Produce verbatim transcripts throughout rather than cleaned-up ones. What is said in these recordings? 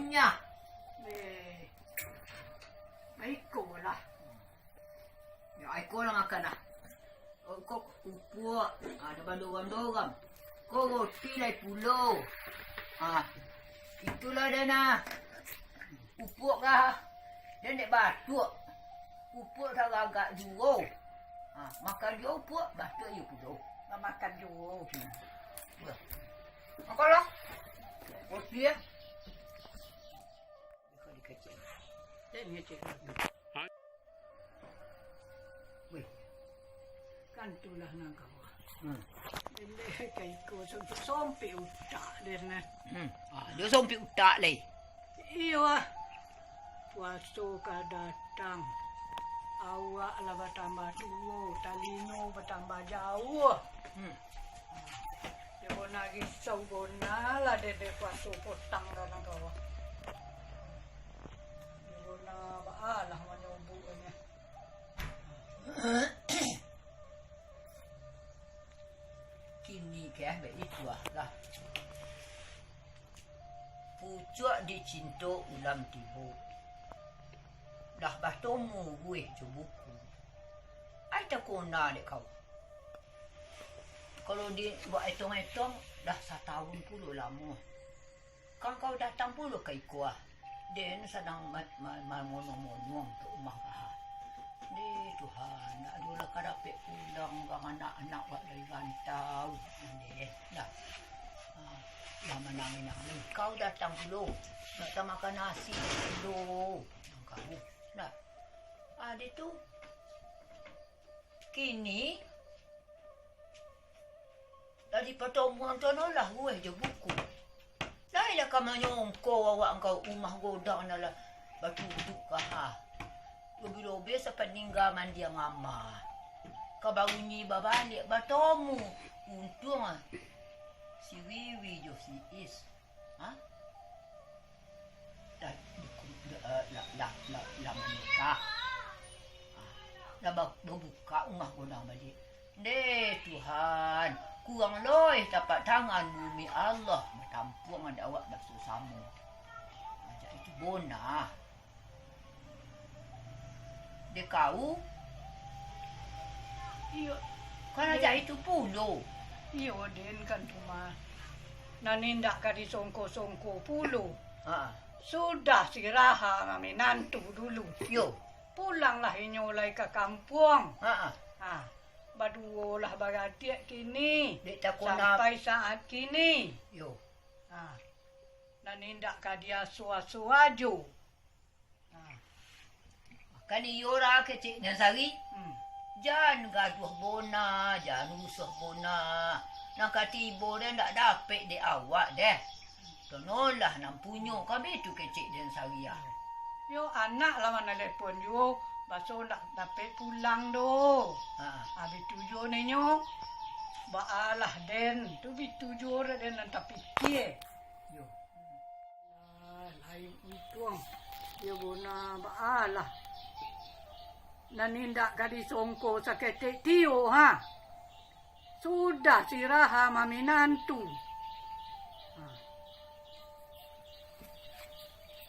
Nyah. Eh, baikolah. Ya, iko lah makan lah. Iko upuak, ah, dibandorang-dorang. Ko roti lai pulo. Ah, itulah den ah. Upuak kah? Den dek batuak. Upuak taragak juo. Ah, makan juo upuak, batuak iyo pulo. Makan juo. Hmm. Makanlah. Roti ya. Kau dikecek. Saya ngecek lagi. Weh. Kan itulah nan kawa. Hmm. Dendeh ka iko sompik, sompik utak den nah. Hmm. Ah, dia sompik utak lai. Iyo ah. Puaso ka datang. Awak lah batambah tuo, talingo batambah jauah. Hmm. Yo bona risau bona lah dek, dek puaso potang ka nan kawa. Yo bona baa lah manyobuiknyo. Kini keh baitu ah lah. Pucuak dicinto ulam tibo. Lah batomu rueh jo buku. Ai takona dek kau. Kalau di buat etong-etong, dah satahun pulo lamo. Kan kau datang pulo ka iko ah. Den sadang ma-, ma-, mangonong-ngonong ka umah baha. Deh Tuhan, ndak adolah ka dapek pulang urang anak-anak wak dari rantau. Deh, dah. Ah, lah manangih-nangih. Kau datang pulo. Nak tamakan nasi pulo. Nang kau. Dah. Ah, deh tu. Kini, dari patomuan tu no lah rueh jo buku. Lai lah ka manyongko awak angkau umah godang nan lah batutuik ka ha. Lobi-lobi sapaningga mandiang ama. Ka barunyi babaliak batomu. Untuang si Wiwi jo si Is. Ha? Lah, lah, lah, lah, lah, lah manikah. Ha. Lah ba-, babuka umah gondang baliak. Ndeh Tuhan, kurang loih tapak tangan bumi Allah batampuang dek awak basosamo. Ajak itu bona. Dek kau? Iyo. Kan ajak itu pulo. Iyo, den kan cuma nan indak ka disongko-songko pulo. Ha. Sudah si Raha maminantu dulu. Yo. Pulanglah inyo lai ka kampuang. Ha. Ha. Baduo lah baradiak kini. Dek takona. Sampai saat kini. Yo. Ha. Nan indak ka diaso-aso ajo. Nah. Kan iyo lah kecek Dian Sari. Hmm. Jan gaduah bona, jan rusuah bona. Nan ka tibo deh ndak dapek dek awak deh. Tonolah nan punyo kami tu kecek Dian Sari ah. Yo anak lah manalepon juo, baso ndak dapek pulang doh. Ha. Abih tu juo nenyo, baalah den, tu bi tu juo den nan tapikie. Yo. Lah, lain untuang. Iyo bona baalah. Nan indak ka disongko saketek tiyo, ha. Sudah si Raha maminantu. Ha.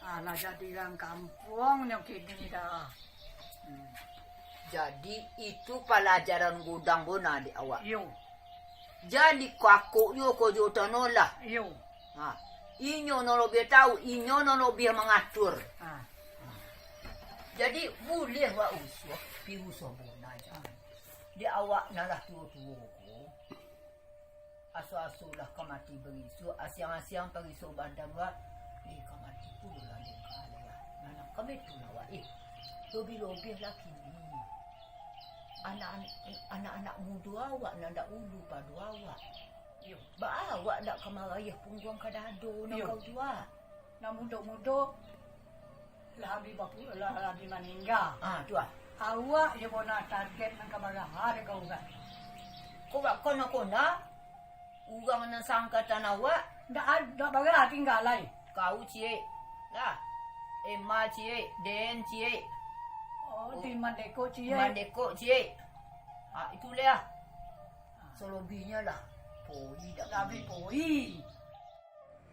Alah jadi urang kampuang nyo kini dah. Hmm. Jadi itu palajaran godang bona dek awak. Iyo. Jadi kakoknyo ko jo tanolah. Iyo. Ha. Inyo nan lobiah tau, inyo nan lobiah mangatur. Ha. Jadi buliah wak usuah, pi usuah bona ja. Di awak nan lah tuo-tuo ko. Aso-aso lah ka mati bariso, asiang-asiang pariso badan wak. Eh, ka mati pulo lah dek ka alai ah. Nah, nah, ka betul lah wak, eh. Lobiah-lobiah lah kini. Anak-anak, anak-anak mudo awak nan dak ulu pado awak. Iyo. Baa awak dak ka marayah pungguang ka dado nan kau tu ah. Nan mudo-mudo lah bi bapu-, lah, lah bi maningga. Ah, tu ah. Awak je bona target nan ka baraha dek kau kan. Kok bak kona-kona? Urang nan saangkatan awak? Ndak ad-, ndak bara tingga lai. Kau ciek. Lah. Emma ciek, Den ciek. Oh, di Mandeko ciek. Mandeko ciek. Ha, itu lah. Salobihnyo lah. Poi dak. Labiah poi.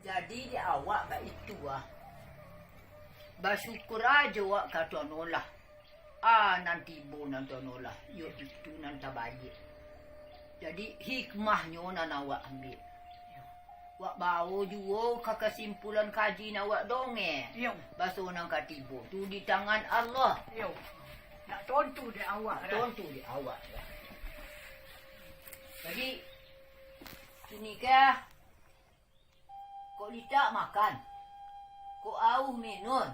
Jadi di awak baitu ah. Basyukur ajo wak ka Tuan Olah. Ah, nan tibo nan Tuan Olah, yo itu nan tabaliak. Jadi, hikmahnyo nan awak ambiak. Wak bawo juo ka kasimpulan kaji nan wak dongeng. Iyo. Baso nan ka tibo tu di tangan Allah. Iyo. Nak tontu dek awak dah. Tontu dek awak dah. Jadi, kini kah, kok litak makan, kok auh minun,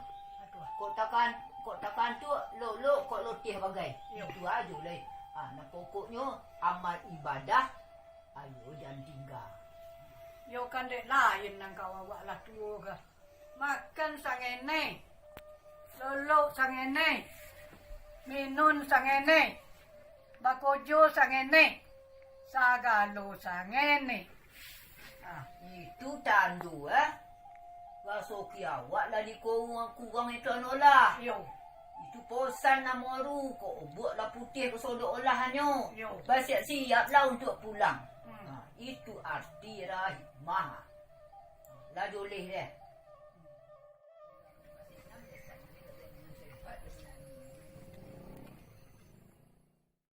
kok takan-, kok takantuak lolok, kok loteh bagai. Iyo. Itu ajo lai. Ah, nah, pokoknyo amal ibadah, ayo jan tingga. Yo kan dek lain nan ka awak lah tuo ka. Makan sangeneh, lolok sangeneh, minun sangeneh, bakojo sangeneh, sagalo sangeneh. Ah, itu tando, eh. Raso ki awak lah dikurang-kurang itu ano lah. Iyo. Itu posan namo ru, kok obuak lah putih basodok olahannyo. Iyo. Basiap-siap lah untuak pulang. Hmm. Ah, itu arti dari hikmah. Lah joleh deh.